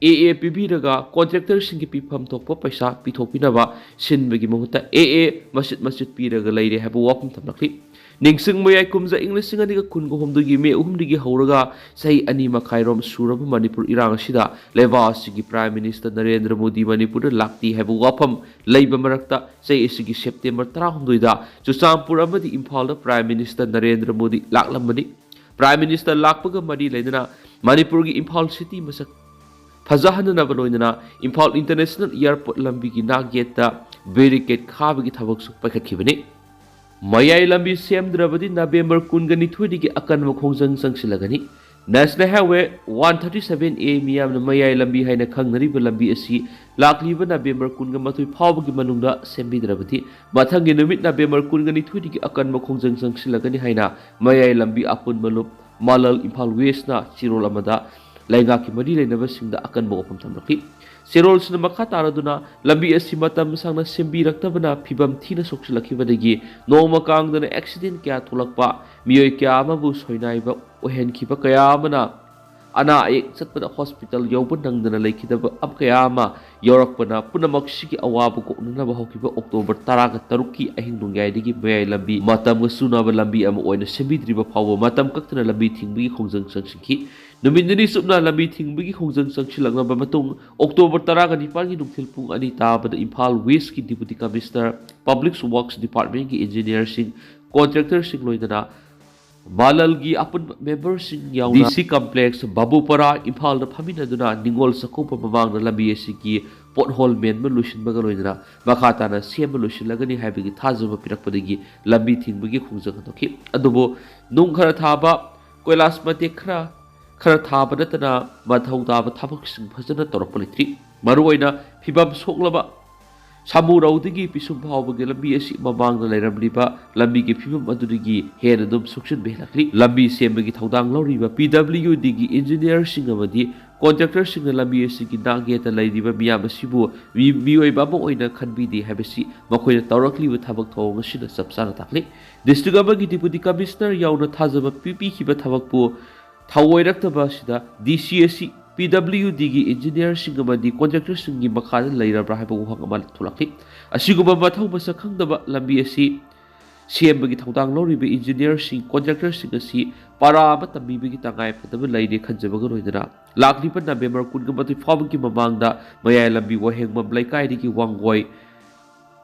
ꯑꯦ ꯑꯦ, ꯄꯤꯕꯤꯔꯒ ꯀꯣꯟꯇ꯭ꯔꯦꯛꯇꯔꯁꯤꯡꯒꯤ ꯄꯤꯐꯝ ꯊꯣꯛꯄ ꯄꯩꯁꯥ ꯄꯤꯊꯣꯛꯄꯤꯅꯕ ꯁꯤꯟꯕꯒꯤ ꯃꯍꯨꯠꯇ ꯑꯦ ꯑꯦ ꯃꯆꯤꯠ ꯃꯆꯤꯠ ꯄꯤꯔꯒ ꯂꯩꯔꯦ ꯍꯥꯏꯕ ꯋꯥꯐꯝ ꯊꯝꯂꯛꯂꯤ꯫ ꯅꯤꯡꯁꯤꯡꯕ ꯌꯥꯏ, ꯀꯨꯝꯖꯥ ꯏꯪ ꯂꯤꯁꯤꯡ ꯑꯅꯤꯒ ꯀꯨꯟꯒ ꯍꯨꯝꯗꯣꯏꯒꯤ ꯃꯦ ꯑꯍꯨꯝꯗꯒꯤ ꯍꯧꯔꯒ ꯆꯍꯤ ꯑꯅꯤ ꯃꯈꯥꯏꯔꯣꯝ ꯁꯨꯔꯕ ꯃꯅꯤꯄꯨꯔ ꯏꯔꯥꯡ ꯑꯁꯤꯗ ꯂꯩꯕꯥꯛ ꯑꯁꯤꯒꯤ Prime Minister ꯅꯔꯦꯟꯗ꯭ꯔ ꯃꯣꯗꯤ ꯃꯅꯤꯄꯨꯔꯗ ꯂꯥꯛꯇꯦ ꯍꯥꯏꯕ ꯋꯥꯐꯝ ꯂꯩꯕ ꯃꯔꯛꯇ, ꯆꯍꯤ ꯑꯁꯤꯒꯤ ꯁꯦꯞꯇꯦꯝꯕꯔ ꯇꯔꯥꯍꯨꯝꯗꯣꯏꯗ ꯆꯨꯔꯆꯥꯟꯄꯨꯔ ꯑꯃꯗꯤ ꯏꯝꯐꯥꯜꯗ Prime Minister Narendra Modi ꯂꯥꯛꯂꯝꯕꯅꯤ꯫ Prime Minister ꯂꯥꯛꯄꯒ ꯃꯔꯤ ꯂꯩꯅꯅ ꯃꯅꯤꯄꯨꯔꯒꯤ ꯏꯝꯐꯥꯜ city ꯃꯁꯛ ꯐꯖꯍꯟꯅꯅꯕ ꯂꯣꯏꯅꯅ ꯏꯝꯐꯥꯜ International Airport ꯂꯝꯕꯤꯒꯤ ꯅꯥꯛ ꯌꯦꯠꯇ barricade ꯈꯥꯕꯒꯤ ꯊꯕꯛꯁꯨ ꯄꯥꯏꯈꯠꯈꯤꯕꯅꯤ꯫ ꯃꯌꯥꯏ ꯂꯝꯕꯤ ꯁꯦꯝꯗ꯭ꯔꯕꯗꯤ ꯅꯕꯦꯝꯕꯔ ꯀꯨꯟꯒ ꯅꯤꯊꯣꯏꯗꯒꯤ ꯑꯀꯟꯕ ꯈꯣꯡꯖꯪ ꯆꯪꯁꯤꯜꯂꯒꯅꯤ꯫ National Highway one thirty seven A, ꯃꯤꯌꯥꯝꯅ ꯃꯌꯥꯏ ꯂꯝꯕꯤ ꯍꯥꯏꯅ ꯈꯪꯅꯔꯤꯕ ꯂꯝꯕꯤ ꯑꯁꯤ ꯂꯥꯛꯂꯤꯕ ꯅꯕꯦꯝꯕꯔ ꯀꯨꯟꯒ ꯃꯥꯊꯣꯏ ꯐꯥꯎꯕꯒꯤ ꯃꯅꯨꯡꯗ ꯁꯦꯝꯕꯤꯗ꯭ꯔꯕꯗꯤ ꯃꯊꯪꯒꯤ ꯅꯨꯃꯤꯠ ꯅꯕꯦꯝꯕꯔ ꯀꯨꯟꯒ ꯅꯤꯊꯣꯏꯗꯒꯤ ꯑꯀꯟꯕ ꯈꯣꯡꯖꯪ ꯆꯪꯁꯤꯜꯂꯒꯅꯤ ꯍꯥꯏꯅ ꯃꯌꯥꯏ ꯂꯝꯕꯤ ꯑꯄꯨꯟꯕ ꯂꯨꯞ ꯃꯥꯂꯜ ꯏꯝꯐꯥꯜ Westꯅ ꯆꯦꯔꯣꯜ ꯑꯃꯗ ꯂꯩꯉꯥꯛꯀꯤ ꯃꯔꯤ ꯂꯩꯅꯕꯁꯤꯡꯗ ꯑꯀꯟꯕ ꯋꯥꯐꯝ ꯊꯝꯂꯛꯂꯤ꯫ ꯆꯦꯔꯣꯜꯁꯤꯅ ꯃꯈꯥ ꯇꯥꯔꯗꯨꯅ ꯂꯝꯕꯤ ꯑꯁꯤ ꯃꯇꯝ ꯁꯥꯡꯅ ꯁꯦꯝꯕꯤꯔꯛꯇꯕꯅ ꯐꯤꯕꯝ ꯊꯤꯅ ꯁꯣꯛꯆꯤꯜꯂꯛꯈꯤꯕꯗꯒꯤ ꯅꯣꯡꯃ ꯀꯥꯡꯗꯅ accident ꯀꯌꯥ ꯊꯣꯛꯂꯛꯄ, ꯃꯤꯑꯣꯏ ꯀꯌꯥ ꯑꯃꯕꯨ ꯁꯣꯏꯅꯥꯏꯕ ꯑꯣꯏꯍꯟꯈꯤꯕ ꯀꯌꯥ ꯑꯃꯅ ꯑꯅꯥ ꯑꯌꯦꯛ ꯆꯠꯄꯗ hospital ꯌꯧꯕ ꯅꯪꯗꯅ ꯂꯩꯈꯤꯗꯕ ꯀꯌꯥ ꯑꯃ ꯌꯥꯎꯔꯛꯄꯅ ꯄꯨꯝꯅꯃꯛꯁꯤꯒꯤ ꯑꯋꯥꯕ ꯀꯣꯛꯅꯅꯕ ꯍꯧꯈꯤꯕ ꯑꯣꯛꯇꯣꯕꯔ ꯇꯔꯥꯒ ꯇꯔꯨꯛꯀꯤ ꯑꯍꯤꯡ ꯅꯣꯡꯌꯥꯏꯗꯒꯤ ꯃꯌꯥꯏ ꯂꯝꯕꯤ ꯃꯇꯝꯒ ꯆꯨꯅꯕ ꯂꯝꯕꯤ ꯑꯃ ꯑꯣꯏꯅ ꯁꯦꯝꯕꯤꯗ꯭ꯔꯤꯕ ꯐꯥꯎꯕ ꯃꯇꯝ ꯀꯛꯇꯅ ꯂꯝꯕꯤ ꯊꯤꯡꯕꯒꯤ ꯈꯣꯡꯖꯪ ꯆꯪꯁꯤꯟꯈꯤ꯫ ꯅꯨꯃꯤꯠ ꯅꯤꯅꯤ ꯆꯨꯞꯅ ꯂꯝꯕꯤ ꯊꯤꯡꯕꯒꯤ ꯈꯣꯡꯖꯪ ꯆꯪꯁꯤꯜꯂꯛꯂꯕ ꯃꯇꯨꯡ, ꯑꯣꯛꯇꯣꯕꯔ ꯇꯔꯥꯒ ꯅꯤꯄꯥꯟꯒꯤ ꯅꯨꯡꯊꯤꯜ ꯄꯨꯡ ꯑꯅꯤ ꯇꯥꯕꯗ Imphal Westꯀꯤ Deputy Commissioner, Public Works Departmentꯀꯤ engineerꯁꯤꯡ, contractorꯁꯤꯡ ꯂꯣꯏꯅꯅ ꯃꯥꯂꯜꯒꯤ ꯑꯄꯨꯟꯕ memberꯁꯤꯡ ꯌꯥꯎꯅ D C Complex, ꯕꯥꯕꯨꯄꯥꯔꯥ, ꯏꯝꯐꯥꯜꯗ ꯐꯝꯃꯤꯟꯅꯗꯨꯅ ꯅꯤꯉꯣꯜ ꯆꯥꯛꯀꯧꯕ ꯃꯃꯥꯡꯗ ꯂꯝꯕꯤ ꯑꯁꯤꯒꯤ pothole ꯃꯦꯟꯕ ꯂꯣꯏꯁꯤꯟꯕꯒ ꯂꯣꯏꯅꯅ ꯃꯈꯥ ꯇꯥꯅ ꯁꯦꯝꯕ ꯂꯣꯏꯁꯤꯜꯂꯒꯅꯤ ꯍꯥꯏꯕꯒꯤ ꯊꯥꯖꯕ ꯄꯤꯔꯛꯄꯗꯒꯤ ꯂꯝꯕꯤ ꯊꯤꯡꯕꯒꯤ ꯈꯣꯡꯖꯪ ꯍꯟꯗꯣꯛꯈꯤ꯫ ꯑꯗꯨꯕꯨ ꯅꯨꯡ ꯈꯔ ꯊꯥꯕ, ꯀꯣꯏꯂꯥꯁ ꯃꯇꯦꯛ ꯈꯔ, ꯈꯔ ꯊꯥꯕ ꯅꯠꯇꯅ ꯃꯊꯧ ꯇꯥꯕ ꯊꯕꯛꯁꯤꯡ ꯐꯖꯅ ꯇꯧꯔꯛꯄ ꯂꯩꯇ꯭ꯔꯤ꯫ ꯃꯔꯨꯑꯣꯏꯅ ꯐꯤꯕꯝ ꯁꯣꯛꯂꯕ ꯁꯥꯃꯨꯔꯧꯗꯒꯤ ꯄꯤꯁꯨꯝ ꯐꯥꯎꯕꯒꯤ ꯂꯝꯕꯤ ꯑꯁꯤ ꯃꯃꯥꯡꯗ ꯂꯩꯔꯝꯂꯤꯕ ꯂꯝꯕꯤꯒꯤ ꯐꯤꯕꯝ ꯑꯗꯨꯗꯒꯤ ꯍꯦꯟꯅ ꯑꯗꯨꯝ ꯁꯣꯛꯆꯤꯟꯕ ꯍꯦꯜꯂꯛꯂꯤ꯫ ꯂꯝꯕꯤ ꯁꯦꯝꯕꯒꯤ ꯊꯧꯗꯥꯡ ꯂꯧꯔꯤꯕ P W Dꯒꯤ engineerꯁꯤꯡ ꯑꯃꯗꯤ contractorꯁꯤꯡꯅ ꯂꯝꯕꯤ ꯑꯁꯤꯒꯤ ꯅꯥꯛ ꯌꯦꯠꯇ ꯂꯩꯔꯤꯕ ꯃꯤꯌꯥꯝ ꯑꯁꯤꯕꯨ ꯃꯤ-, ꯃꯤꯑꯣꯏꯕ ꯑꯃ ꯑꯣꯏꯅ ꯈꯟꯕꯤꯗꯦ ꯍꯥꯏꯕꯁꯤ ꯃꯈꯣꯏꯅ ꯇꯧꯔꯛꯂꯤꯕ ꯊꯕꯛ ꯊꯧꯑꯣꯡ ꯑꯁꯤꯅ ꯆꯞ ꯆꯥꯅ ꯇꯥꯛꯂꯤ꯫ District ꯑꯃꯒꯤ Deputy Commissioner ꯌꯥꯎꯅ ꯊꯥꯖꯕ ꯄꯤ-, ꯄꯤꯈꯤꯕ ꯊꯕꯛꯄꯨ ꯊꯧꯑꯣꯏꯔꯛꯇꯕ ꯑꯁꯤꯗ D C ꯑꯁꯤ P W Dꯒꯤ engineerꯁꯤꯡ ꯑꯃꯗꯤ contractorꯁꯤꯡꯒꯤ ꯃꯈꯥꯗ ꯂꯩꯔꯕ꯭ꯔꯥ ꯍꯥꯏꯕ ꯋꯥꯍꯪ ꯑꯃ ꯊꯣꯛꯂꯛꯂꯤ꯫ ꯑꯁꯤꯒꯨꯝꯕ ꯃꯊꯧ ꯃꯁꯛ ꯈꯪꯗꯕ ꯂꯝꯕꯤ ꯑꯁꯤ ꯁꯦꯝꯕꯒꯤ ꯊꯧꯗꯥꯡ ꯂꯧꯔꯤꯕ ꯏꯟꯖꯤꯅꯤꯌꯔꯁꯤꯡ, ꯀꯣꯟꯇ꯭ꯔꯦꯛꯇꯔꯁꯤꯡ ꯑꯁꯤ ꯄꯔꯥ ꯑꯃ ꯇꯝꯕꯤꯕꯒꯤ ꯇꯉꯥꯏ ꯐꯗꯕ ꯂꯩꯔꯦ ꯈꯟꯖꯕꯒ ꯂꯣꯏꯅꯅ ꯂꯥꯛꯂꯤꯕ ꯅꯕꯦꯝꯕꯔ ꯀꯨꯟꯒ ꯃꯥꯊꯣꯏ ꯐꯥꯎꯕꯒꯤ ꯃꯃꯥꯡꯗ ꯃꯌꯥꯏ ꯂꯝꯕꯤ ꯋꯥꯍꯦꯡꯕꯝ ꯂꯩꯀꯥꯏꯗꯒꯤ ꯋꯥꯡꯒꯣꯏ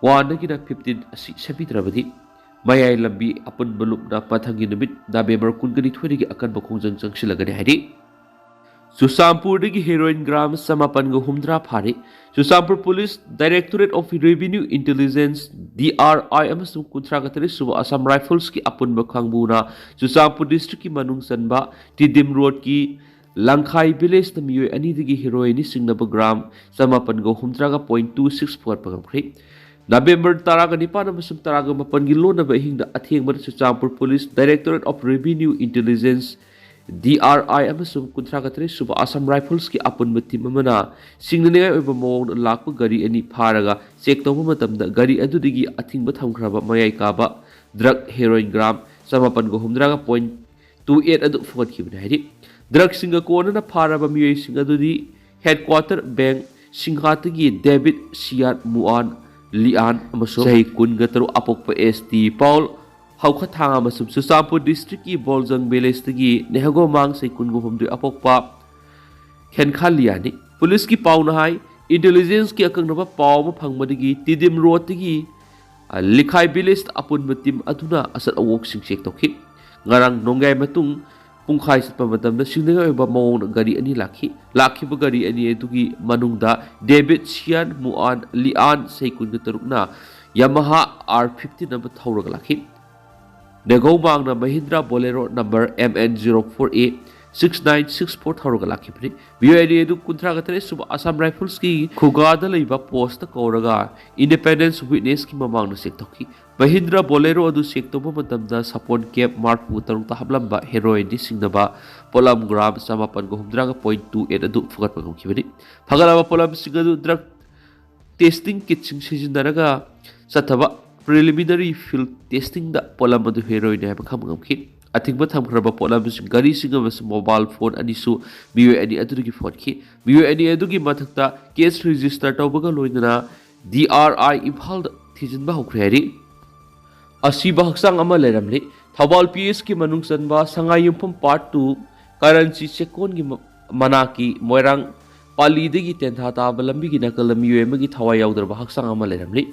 ꯋꯥꯟꯗꯒꯤꯅ ꯐꯤꯐꯇꯤꯟ ꯑꯁꯤ ꯁꯦꯝꯕꯤꯗ꯭ꯔꯕꯗꯤ ꯃꯌꯥꯏ ꯂꯝꯕꯤ ꯑꯄꯨꯟꯕ ꯂꯨꯞꯅ ꯃꯊꯪꯒꯤ ꯅꯨꯃꯤꯠ ꯅꯕꯦꯝꯕꯔ ꯀꯨꯟꯒ ꯅꯤꯊꯣꯏꯗꯒꯤ ꯑꯀꯟꯕ ꯈꯣꯡꯖꯪ ꯆꯪꯁꯤꯜꯂꯒꯅꯤ ꯍꯥꯏꯔꯤ꯫ ꯆꯨꯔꯆꯥꯟꯄꯨꯔꯗꯒꯤ ꯍꯦꯔꯣꯏꯟ ꯒ꯭ꯔꯥꯝ ꯆꯃꯥꯄꯟꯒ ꯍꯨꯝꯗ꯭ꯔꯥ ꯐꯥꯔꯦ꯫ Churachandpur police, directorate of revenue intelligence, D R I, ꯑꯃꯁꯨꯡ ꯀꯨꯟꯊ꯭ꯔꯥꯒ ꯇꯔꯦꯠ ꯁꯨꯕ ꯑꯁꯥꯝ ꯔꯥꯏꯐꯜꯁꯀꯤ ꯑꯄꯨꯟꯕ ꯀꯥꯡꯕꯨꯅ ꯆꯨꯔꯆꯥꯟꯄꯨꯔ ꯗꯤꯁꯇ꯭ꯔꯤꯛꯀꯤ ꯃꯅꯨꯡ ꯆꯟꯕ ꯇꯤꯗꯤꯝ ꯔꯣꯗꯀꯤ ꯂꯪꯈꯥꯏ ꯚꯤꯂꯦꯖꯇ ꯃꯤꯑꯣꯏ ꯑꯅꯤꯗꯒꯤ ꯍꯦꯔꯣꯏꯟꯅꯤ ꯆꯤꯡꯅꯕ ꯒ꯭ꯔꯥꯝ ꯆꯃꯥꯄꯟꯒ ꯍꯨꯝꯗ꯭ꯔꯥꯒ ꯄꯣꯏꯟ ꯇꯨ ꯁꯤꯛꯁ ꯐꯨꯒꯠꯄ ꯉꯝꯈ꯭ꯔꯦ꯫ ꯅꯕꯦꯝꯕꯔ ꯇꯔꯥꯒ ꯅꯤꯄꯥꯟ ꯑꯃꯁꯨꯡ ꯇꯔꯥꯒ ꯃꯥꯄꯟꯒꯤ ꯂꯣꯟꯅꯕ ꯑꯍꯤꯡꯗ ꯑꯊꯦꯡꯕꯗ Churachandpur police, directorate of revenue intelligence, D R I, ꯑꯃꯁꯨꯡ ꯀꯨꯟꯊ꯭ꯔꯥꯒ ꯇꯔꯦꯠ ꯁꯨꯕ ꯑꯁꯥꯝ ꯔꯥꯏꯐꯜꯁꯀꯤ ꯑꯄꯨꯟꯕ ꯇꯤꯝ ꯑꯃꯅ ꯁꯤꯡꯅꯅꯤꯡꯉꯥꯏ ꯑꯣꯏꯕ ꯃꯑꯣꯡꯗ ꯂꯥꯛꯄ ꯒꯥꯔꯤ ꯑꯅꯤ ꯐꯥꯔꯒ ꯆꯦꯛ ꯇꯧꯕ ꯃꯇꯝꯗ ꯒꯥꯔꯤ ꯑꯗꯨꯗꯒꯤ ꯑꯊꯤꯡꯕ ꯊꯝꯈ꯭ꯔꯕ ꯃꯌꯥꯏ ꯀꯥꯕ ꯗ꯭ꯔꯒ ꯍꯦꯔꯣꯏꯟ ꯒ꯭ꯔꯥꯝ ꯆꯃꯥꯄꯟꯒ ꯍꯨꯝꯗ꯭ꯔꯥꯒ ꯄꯣꯏꯟ ꯇꯨ ꯑꯦꯠ ꯑꯗꯨ ꯐꯨꯒꯠꯈꯤꯕꯅꯤ ꯍꯥꯏꯔꯤ꯫ ꯗ꯭ꯔꯒꯁꯤꯡꯒ ꯀꯣꯟꯅꯅ ꯐꯥꯔꯕ ꯃꯤꯑꯣꯏꯁꯤꯡ ꯑꯗꯨꯗꯤ ꯍꯦꯗꯀ꯭ꯋꯥꯇꯔ ꯕꯦꯡ ꯁꯤꯡꯍꯥꯇꯒꯤ ꯗꯦꯕꯤꯠ ꯁꯤꯌꯥꯠ ꯃꯨꯑꯥꯟ ꯂꯤꯑꯥꯟ ꯑꯃꯁꯨꯡ ꯆꯍꯤ ꯀꯨꯟꯒ ꯇꯔꯨꯛ ꯑꯄꯣꯛꯄ ꯑꯦꯁ ꯇꯤ ꯄꯥꯎꯜ ꯍꯧꯈꯊꯥꯡ ꯑꯃꯁꯨꯡ ꯆꯨꯔꯆꯥꯟꯄꯨꯔ ꯗꯤꯁꯇ꯭ꯔꯤꯛꯀꯤ ꯕꯣꯜꯖꯪ ꯚꯤꯂꯦꯖꯇꯒꯤ ꯅꯦꯍꯒꯣꯃꯥꯡ ꯆꯍꯤ ꯀꯨꯟꯒ ꯍꯨꯝꯗꯣꯏ ꯑꯄꯣꯛꯄ ꯈꯦꯟꯈꯥꯂꯤꯌꯥꯅꯤ꯫ ꯄꯨꯂꯤꯁꯀꯤ ꯄꯥꯎꯅ ꯍꯥꯏ, ꯏꯟꯇꯦꯂꯤꯖꯦꯟꯁꯀꯤ ꯑꯀꯛꯅꯕ ꯄꯥꯎ ꯑꯃ ꯐꯪꯕꯗꯒꯤ ꯇꯤꯗꯤꯝ ꯔꯣꯗꯇꯒꯤ, ꯑ, ꯂꯤꯈꯥꯏ ꯚꯤꯂꯦꯖꯇ ꯑꯄꯨꯟꯕ ꯇꯤꯝ ꯑꯗꯨꯅ ꯑꯆꯠ ꯑꯋꯣꯛꯁꯤꯡ ꯆꯦꯛ ꯇꯧꯈꯤ꯫ ꯉꯔꯥꯡ ꯅꯣꯡꯌꯥꯏ ꯃꯇꯨꯡ ꯄꯨꯡꯈꯥꯏ ꯆꯠꯄ ꯃꯇꯝꯗ ꯁꯤꯡꯅꯅꯤꯡꯉꯥꯏ ꯑꯣꯏꯕ ꯃꯑꯣꯡꯗ ꯒꯥꯔꯤ ꯑꯅꯤ ꯂꯥꯛꯈꯤ꯫ ꯂꯥꯛꯈꯤꯕ ꯒꯥꯔꯤ ꯑꯅꯤ ꯑꯗꯨꯒꯤ ꯃꯅꯨꯡꯗ ꯗꯦꯕꯤꯠ ꯁꯤꯌꯥꯟ ꯃꯨꯑꯥꯟ ꯂꯤꯑꯥꯟ ꯆꯍꯤ ꯀꯨꯟꯒ ꯇꯔꯨꯛꯅ ꯌꯥꯃꯥꯍꯥ ꯑꯥꯔ ꯐꯤꯐꯇꯤꯟ ꯑꯃ ꯊꯧꯔꯒ ꯂꯥꯛꯈꯤ꯫ ꯅꯦꯒꯧꯃꯥꯡꯅ Mahindra Bolero number M N zero four A six nine six four ꯊꯧꯔꯒ ꯂꯥꯛꯈꯤꯕꯅꯤ꯫ ꯃꯤꯑꯣꯏ ꯑꯅꯤ ꯑꯗꯨ ꯀꯨꯟꯊ꯭ꯔꯥꯒ ꯇꯔꯦꯠ ꯁꯨꯕ ꯑꯁꯥꯝ ꯔꯥꯏꯐꯜꯁꯀꯤ ꯈꯨꯒꯥꯗ ꯂꯩꯕ ꯄꯣꯁꯇ ꯀꯧꯔꯒ ꯏꯟꯗꯤꯄꯦꯟꯗꯦꯟꯁ ꯋꯤꯠꯅꯦꯁꯀꯤ ꯃꯃꯥꯡꯗ ꯆꯦꯛ ꯇꯧꯈꯤ꯫ ꯃꯍꯤꯟꯗ꯭ꯔꯥ ꯕꯣꯂꯦꯔꯣ ꯑꯗꯨ ꯆꯦꯛ ꯇꯧꯕ ꯃꯇꯝꯗ ꯁꯥꯄꯣꯟ ꯀꯦꯞ ꯃꯔꯐꯨ ꯇꯔꯨꯛꯇ ꯍꯥꯞꯂꯝꯕ ꯍꯦꯔꯣꯏꯟꯗꯤ ꯁꯤꯡꯅꯕ ꯄꯣꯠꯂꯝ ꯒ꯭ꯔꯥꯝ ꯆꯃꯥꯄꯟꯒ ꯍꯨꯝꯗ꯭ꯔꯥꯒ ꯄꯣꯏꯟ ꯇꯨ ꯑꯦꯠ ꯑꯗꯨ ꯐꯨꯒꯠꯄ ꯉꯝꯈꯤꯕꯅꯤ꯫ ꯐꯒꯠꯂꯕ ꯄꯣꯠꯂꯝꯁꯤꯡ ꯑꯗꯨ ꯗ꯭ꯔꯒ ꯇꯦꯁꯇꯤꯡ ꯀꯤꯠꯁꯤꯡ ꯁꯤꯖꯤꯟꯅꯔꯒ ꯆꯠꯊꯕ ꯄ꯭ꯔꯤꯂꯤꯃꯤꯅꯔꯤ ꯐꯤꯜꯗ ꯇꯦꯁꯇꯤꯡꯗ ꯄꯣꯠꯂꯝ ꯑꯗꯨ ꯍꯦꯔꯣꯏꯟꯅꯤ ꯍꯥꯏꯕ ꯈꯪꯕ ꯉꯝꯈꯤ꯫ ꯑꯊꯤꯡꯕ ꯊꯝꯈ꯭ꯔꯕ ꯄꯣꯠꯂꯝꯁꯤꯡ, ꯒꯥꯔꯤꯁꯤꯡ ꯑꯃꯁꯨꯡ ꯃꯣꯕꯥꯏꯜ ꯐꯣꯟ ꯑꯅꯤꯁꯨ ꯃꯤꯑꯣꯏ ꯑꯅꯤ ꯑꯗꯨꯗꯒꯤ ꯐꯪꯈꯤ꯫ ꯃꯤꯑꯣꯏ ꯑꯅꯤ ꯑꯗꯨꯒꯤ ꯃꯊꯛꯇ ꯀꯦꯁ ꯔꯦꯖꯤꯁꯇꯔ ꯇꯧꯕꯒ ꯂꯣꯏꯅꯅ ꯗꯤ ꯑꯥꯔ ꯑꯥꯏ ꯏꯝꯐꯥꯜꯗ ꯊꯤꯖꯤꯟꯕ ꯍꯧꯈ꯭ꯔꯦ ꯍꯥꯏꯔꯤ꯫ ꯑꯁꯤꯕ ꯍꯛꯆꯥꯡ ꯑꯃ ꯂꯩꯔꯝꯂꯤ꯫ ꯊꯧꯕꯥꯜ ꯄꯤ ꯑꯦꯁꯀꯤ ꯃꯅꯨꯡ ꯆꯟꯕ ꯁꯉꯥꯏꯌꯨꯝꯐꯝ ꯄꯥꯔꯠ ꯇꯨ ꯀꯔꯟꯁꯤ ꯆꯦꯛꯀꯣꯟꯒꯤ ꯃ-, ꯃꯅꯥꯛꯀꯤ ꯃꯣꯏꯔꯥꯡ ꯄꯥꯂꯤꯗꯒꯤ ꯇꯦꯟꯊꯥ ꯇꯥꯕ ꯂꯝꯕꯤꯒꯤ ꯅꯥꯀꯜꯗ ꯃꯤꯑꯣꯏ ꯑꯃꯒꯤ ꯊꯋꯥꯏ ꯌꯥꯎꯗ꯭ꯔꯕ ꯍꯛꯆꯥꯡ ꯑꯃ ꯂꯩꯔꯝꯂꯤ꯫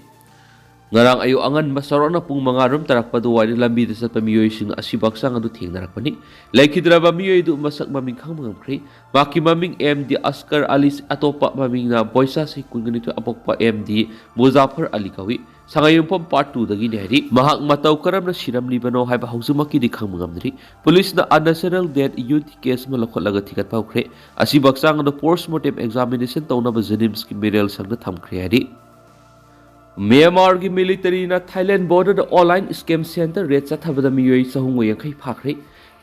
ꯉꯔꯥꯡ ꯑꯌꯨꯛ ꯑꯉꯟꯕ ꯁꯣꯔꯣꯛꯅ ꯄꯨꯡ ꯃꯉꯥ ꯔꯣꯝ ꯇꯥꯔꯛꯄ ꯑꯗꯨꯋꯥꯏꯗ ꯂꯝꯕꯤꯗ ꯆꯠꯄ ꯃꯤꯑꯣꯏꯁꯤꯡꯅ ꯑꯁꯤꯕ ꯍꯛꯆꯥꯡ ꯑꯗꯨ ꯊꯦꯡꯅꯔꯛꯄꯅꯤ꯫ ꯂꯩꯈꯤꯗ꯭ꯔꯕ ꯃꯤꯑꯣꯏ ꯑꯗꯨ ꯃꯁꯛ ꯃꯃꯤꯡ ꯈꯪꯕ ꯉꯝꯈ꯭ꯔꯦ꯫ ꯃꯍꯥꯛꯀꯤ ꯃꯃꯤꯡ ꯑꯦꯝ ꯗꯤ ꯑꯁꯀꯔ ꯑꯂꯤ, ꯑꯇꯣꯞꯄ ꯃꯃꯤꯡꯅ ꯕꯣꯏꯁꯥ ꯆꯍꯤ ꯀꯨꯟꯒ ꯅꯤꯊꯣꯏ ꯑꯄꯣꯛꯄ ꯑꯦꯝ ꯗꯤ ꯃꯨꯖꯥꯐꯔ ꯑꯂꯤ ꯀꯧꯏ꯫ ꯁꯉꯥꯏꯌꯨꯝꯐꯝ ꯄꯥꯔꯠ ꯇꯨꯗꯒꯤꯅꯤ ꯍꯥꯏꯔꯤ꯫ ꯃꯍꯥꯛ ꯃꯇꯧ ꯀꯔꯝꯅ ꯁꯤꯔꯝꯂꯤꯕꯅꯣ ꯍꯥꯏꯕ ꯍꯧꯖꯤꯛꯃꯛꯀꯤꯗꯤ ꯈꯪꯕ ꯉꯝꯗ꯭ꯔꯤ꯫ ꯄꯨꯂꯤꯁꯅ unnatural death unit case ꯑꯃ ꯂꯧꯈꯠꯂꯒ ꯊꯤꯒꯠꯄ ꯍꯧꯈ꯭ꯔꯦ꯫ ꯑꯁꯤꯕ ꯍꯛꯆꯥꯡ ꯑꯗꯨ post mortem examination ꯇꯧꯅꯕ ꯖꯦꯅꯤꯝꯁꯀꯤ ꯃꯤꯔꯦꯜ ꯁꯪꯗ ꯊꯝꯈ꯭ꯔꯦ ꯍꯥꯏꯔꯤ꯫ ꯃ꯭ꯌꯥꯟꯃꯥꯔꯒꯤ ꯃꯤꯂꯤꯇꯔꯤꯅ Thailand ꯕꯣꯔꯗꯔꯗ online scam center raid ꯆꯠꯊꯕꯗ ꯃꯤꯑꯣꯏ ꯆꯍꯨꯝꯒ ꯌꯥꯡꯈꯩ ꯐꯥꯈ꯭ꯔꯦ꯫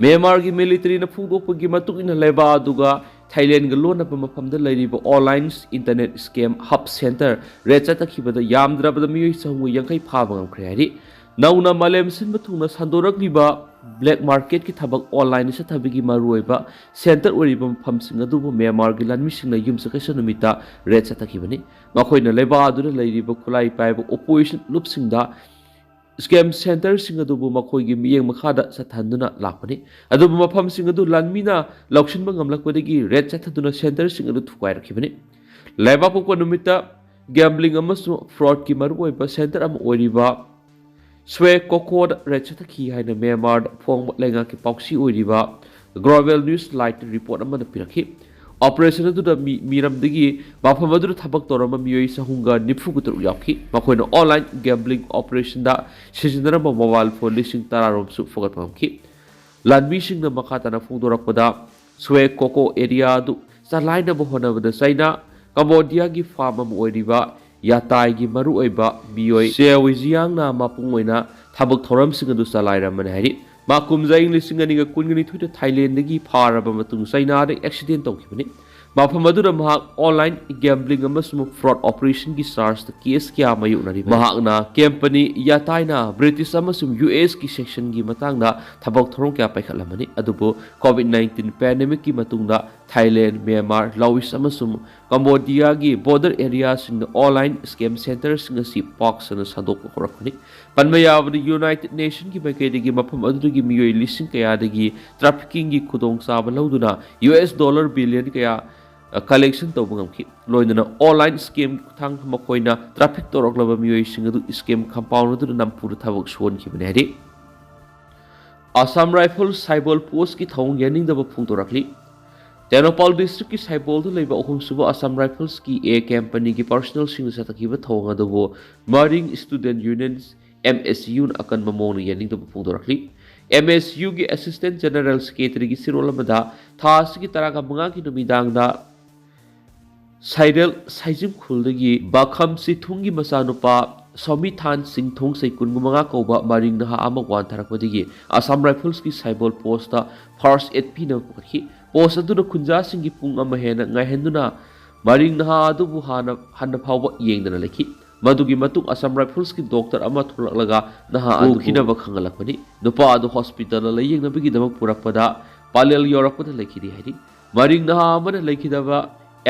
ꯃ꯭ꯌꯥꯟꯃꯥꯔꯒꯤ ꯃꯤꯂꯤꯇꯔꯤꯅ ꯐꯣꯡꯗꯣꯛꯄꯒꯤ ꯃꯇꯨꯡ ꯏꯟꯅ, ꯂꯩꯕꯥꯛ ꯑꯗꯨꯒ ꯊꯥꯏꯂꯦꯟꯒ ꯂꯣꯟꯅꯕ ꯃꯐꯝꯗ ꯂꯩꯔꯤꯕ online internet scam hub center raid ꯆꯠꯊꯈꯤꯕꯗ ꯌꯥꯝꯗ꯭ꯔꯕꯗ ꯃꯤꯑꯣꯏ ꯆꯍꯨꯝꯒ ꯌꯥꯡꯈꯩ ꯐꯥꯕ ꯉꯝꯈ꯭ꯔꯦ ꯍꯥꯏꯔꯤ꯫ ꯅꯧꯅ ꯃꯥꯂꯦꯝ ꯁꯤꯟꯕ ꯊꯨꯡꯅ ꯁꯟꯗꯣꯔꯛꯂꯤꯕ black marketꯀꯤ ꯊꯕꯛ online ꯆꯠꯊꯕꯒꯤ ꯃꯔꯨꯑꯣꯏꯕ center ꯑꯣꯏꯔꯤꯕ ꯃꯐꯝꯁꯤꯡ ꯑꯗꯨꯕꯨ ꯃ꯭ꯌꯥꯟꯃꯥꯔꯒꯤ ꯂꯥꯟꯃꯤꯁꯤꯡꯅ ꯌꯨꯝꯁꯀꯩꯁ ꯅꯨꯃꯤꯠꯇ raid ꯆꯠꯊꯈꯤꯕꯅꯤ꯫ ꯃꯈꯣꯏꯅ ꯂꯩꯕꯥꯛ ꯑꯗꯨꯗ ꯂꯩꯔꯤꯕ ꯈꯨꯠꯂꯥꯏ ꯄꯥꯏꯕ opposition ꯂꯨꯞꯁꯤꯡꯗ scam centerꯁꯤꯡ ꯑꯗꯨꯕꯨ ꯃꯈꯣꯏꯒꯤ ꯃꯤꯠꯌꯦꯡ ꯃꯈꯥꯗ ꯆꯠꯊꯍꯟꯗꯨꯅ ꯂꯥꯛꯄꯅꯤ꯫ ꯑꯗꯨꯕꯨ ꯃꯐꯝꯁꯤꯡ ꯑꯗꯨ ꯂꯥꯟꯃꯤꯅ ꯂꯧꯁꯤꯟꯕ ꯉꯝꯂꯛꯄꯗꯒꯤ raid ꯆꯠꯊꯗꯨꯅ centerꯁꯤꯡ ꯑꯗꯨ ꯊꯨꯒꯥꯏꯔꯛꯈꯤꯕꯅꯤ꯫ ꯂꯩꯕꯥꯛꯄꯣꯛꯄ ꯅꯨꯃꯤꯠꯇ gambling ꯑꯃꯁꯨꯡ fraudꯀꯤ ꯃꯔꯨꯑꯣꯏꯕ center ꯑꯃ ꯑꯣꯏꯔꯤꯕ ꯁ꯭ꯋꯦ ꯀꯣꯀꯣꯗ raid ꯆꯠꯊꯈꯤ ꯍꯥꯏꯅ ꯃ꯭ꯌꯥꯟꯃꯥꯔꯗ ꯐꯣꯡꯕ ꯂꯩꯉꯥꯛꯀꯤ ꯄꯥꯎꯆꯦ ꯑꯣꯏꯔꯤꯕ Global News Light report ꯑꯃꯅ ꯄꯤꯔꯛꯈꯤ꯫ Operation ꯑꯗꯨꯗ ꯃꯤ, ꯃꯤꯔꯝꯗꯒꯤ ꯃꯐꯝ ꯑꯗꯨꯗ ꯊꯕꯛ ꯇꯧꯔꯝꯕ ꯃꯤꯑꯣꯏ ꯆꯍꯨꯝꯒ ꯅꯤꯐꯨꯒ ꯇꯔꯨꯛ ꯌꯥꯎꯈꯤ꯫ ꯃꯈꯣꯏꯅ online gambling operationꯗ ꯁꯤꯖꯤꯟꯅꯔꯝꯕ mobile phone ꯂꯤꯁꯤꯡ ꯇꯔꯥ ꯔꯣꯝꯁꯨ ꯐꯒꯠꯄ ꯉꯝꯈꯤ꯫ ꯂꯥꯟꯃꯤꯁꯤꯡꯅ ꯃꯈꯥ ꯇꯥꯅ ꯐꯣꯡꯗꯣꯔꯛꯄꯗ, ꯁ꯭ꯋꯦ ꯀꯣꯀꯣ area ꯑꯗꯨ ꯆꯂꯥꯏꯅꯕ ꯍꯣꯠꯅꯕꯗ ꯆꯩꯅꯥ, ꯀꯝꯕꯣꯗꯤꯌꯥꯒꯤ farm ꯑꯃ ꯑꯣꯏꯔꯤꯕ ꯌꯥꯇꯥꯏꯒꯤ ꯃꯔꯨꯑꯣꯏꯕ ꯃꯤꯑꯣꯏ ꯁꯦ ꯋꯤꯖꯤꯌꯥꯡꯅ ꯃꯄꯨꯡ ꯑꯣꯏꯅ ꯊꯕꯛ ꯊꯧꯔꯝꯁꯤꯡ ꯑꯗꯨ ꯆꯂꯥꯏꯔꯝꯕꯅꯤ ꯍꯥꯏꯔꯤ꯫ ꯃꯥ ꯀꯨꯝꯖꯥ ꯏꯪ ꯂꯤꯁꯤꯡ ꯑꯅꯤꯒ ꯀꯨꯟꯒ ꯅꯤꯊꯣꯏꯗ ꯊꯥꯏꯂꯦꯟꯗꯒꯤ ꯐꯥꯔꯕ ꯃꯇꯨꯡ ꯆꯩꯅꯥꯗ accident ꯇꯧꯈꯤꯕꯅꯤ꯫ ꯃꯐꯝ ꯑꯗꯨꯗ ꯃꯍꯥꯛ online gambling ꯑꯃꯁꯨꯡ fraud operationꯒꯤ chargeꯇ case ꯀꯌꯥ ꯃꯥꯌꯣꯛꯅꯔꯤꯕꯅꯤ꯫ ꯃꯍꯥꯛꯅ company ꯌꯥꯇꯥꯏꯅ British ꯑꯃꯁꯨꯡ USꯀꯤ ꯁꯦꯟꯁꯟꯒꯤ ꯃꯇꯥꯡꯗ ꯊꯕꯛ ꯊꯧꯔꯝ ꯀꯌꯥ ꯄꯥꯏꯈꯠꯂꯝꯕꯅꯤ, ꯑꯗꯨꯕꯨ COVID nineteen pandemicꯀꯤ ꯃꯇꯨꯡꯗ Thailand, Myanmar, Laos ꯑꯃꯁꯨꯡ Cambodiaꯒꯤ border areaꯁꯤꯡꯗ online scam centreꯁꯤꯡ ꯑꯁꯤ ꯄꯥꯛ ꯁꯟꯅ ꯁꯟꯗꯣꯛꯄ ꯍꯧꯔꯛꯄꯅꯤ꯫ ꯄꯟꯕ ꯌꯥꯕꯗꯤ, United Nationꯒꯤ ꯃꯥꯏꯀꯩꯗꯒꯤ ꯃꯐꯝ ꯑꯗꯨꯗꯒꯤ ꯃꯤꯑꯣꯏ ꯂꯤꯁꯤꯡ ꯀꯌꯥꯗꯒꯤ traffickingꯒꯤ ꯈꯨꯗꯣꯡꯆꯥꯕ ꯂꯧꯗꯨꯅ US dollar billion ꯀꯌꯥ collection ꯇꯧꯕ ꯉꯝꯈꯤ꯫ ꯂꯣꯏꯅꯅ online scamꯒꯤ ꯈꯨꯠꯊꯥꯡꯗ ꯃꯈꯣꯏꯅ traffic ꯇꯧꯔꯛꯂꯕ ꯃꯤꯑꯣꯏꯁꯤꯡ ꯑꯗꯨ scam compound ꯑꯗꯨꯗ ꯅꯝꯐꯨꯗ ꯊꯕꯛ ꯁꯨꯍꯟꯈꯤꯕꯅꯤ ꯍꯥꯏꯔꯤ꯫ Assam Rifles ꯁꯥꯏꯕꯣꯜ postꯀꯤ ꯊꯧꯑꯣꯡ ꯌꯥꯅꯤꯡꯗꯕ ꯐꯣꯡꯗꯣꯔꯛꯂꯤ꯫ ꯇꯦꯡꯅꯧꯄꯥꯜ districtꯀꯤ ꯁꯥꯏꯕꯣꯜꯗ ꯂꯩꯕ ꯑꯍꯨꯝꯁꯨꯕ Assam Riflesꯀꯤ A companyꯒꯤ personnelꯁꯤꯡꯅ ꯆꯠꯊꯈꯤꯕ ꯊꯧꯑꯣꯡ ꯑꯗꯨꯕꯨ Marine Student Union, MSUꯅ ꯑꯀꯟꯕ ꯃꯑꯣꯡꯗ ꯌꯥꯅꯤꯡꯗꯕ ꯐꯣꯡꯗꯣꯔꯛꯂꯤ꯫ MSUꯒꯤ Assistant General Secretaryꯒꯤ ꯆꯦꯔꯣꯜ ꯑꯃꯗ ꯊꯥ ꯑꯁꯤꯒꯤ ꯇꯔꯥꯃꯉꯥꯒꯤ ꯅꯨꯃꯤꯗꯥꯡꯗ ꯁꯥꯏꯔꯦꯜ ꯁꯥꯏꯖꯤꯝ ꯈꯨꯜꯗꯒꯤ ꯕꯥꯈꯝ ꯆꯤꯊꯨꯡꯒꯤ ꯃꯆꯥꯅꯨꯄꯥ ꯁꯣꯃꯤꯊꯥꯟ ꯁꯤꯡ ꯊꯣꯡꯁꯩ ꯀꯨꯟꯃꯉꯥ ꯀꯧꯕ ꯃꯔꯤꯡ ꯅꯍꯥ ꯑꯃ ꯋꯥꯟꯊꯔꯛꯄꯗꯒꯤ Assam Riflesꯀꯤ ꯁꯥꯏꯕꯣꯜ postꯇ first aid ꯄꯤꯅꯕ ꯄꯨꯈꯠꯈꯤ꯫ Post ꯑꯗꯨꯅ ꯈꯨꯟꯖꯥꯁꯤꯡꯒꯤ ꯄꯨꯡ ꯑꯃ ꯍꯦꯟꯅ ꯉꯥꯏꯍꯟꯗꯨꯅ ꯃꯔꯤꯡ ꯅꯍꯥ ꯑꯗꯨꯕꯨ ꯍꯥꯟꯅ ꯍꯟꯅ ꯐꯥꯎꯕ ꯌꯦꯡꯗꯅ ꯂꯩꯈꯤ꯫ ꯃꯗꯨꯒꯤ ꯃꯇꯨꯡ Assam Riflesꯀꯤ doctor ꯑꯃ ꯊꯣꯛꯂꯛꯂꯒ ꯅꯍꯥ ꯑꯗꯨ ꯄꯨꯈꯤꯅꯕ ꯈꯪꯍꯜꯂꯛꯄꯅꯤ꯫ ꯅꯨꯄꯥ ꯑꯗꯨ hospitalꯗ ꯂꯥꯌꯦꯡꯅꯕꯒꯤꯗꯃꯛ ꯄꯨꯔꯛꯄꯗ ꯄꯥꯂꯦꯜ ꯌꯧꯔꯛꯄꯗ ꯂꯩꯈꯤꯗꯦ ꯍꯥꯏꯔꯤ꯫ ꯃꯔꯤꯡ ꯅꯍꯥ ꯑꯃꯅ ꯂꯩꯈꯤꯗꯕ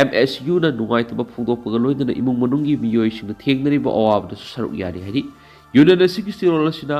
MSUꯅ ꯅꯨꯡꯉꯥꯏꯇꯕ ꯐꯣꯡꯗꯣꯛꯄꯒ ꯂꯣꯏꯅꯅ ꯏꯃꯨꯡ ꯃꯅꯨꯡꯒꯤ ꯃꯤꯑꯣꯏꯁꯤꯡꯅ ꯊꯦꯡꯅꯔꯤꯕ ꯑꯋꯥꯕꯗꯁꯨ ꯁꯔꯨꯛ ꯌꯥꯔꯤ ꯍꯥꯏꯔꯤ꯫ Union ꯑꯁꯤꯒꯤ ꯆꯦꯔꯣꯜ ꯑꯁꯤꯅ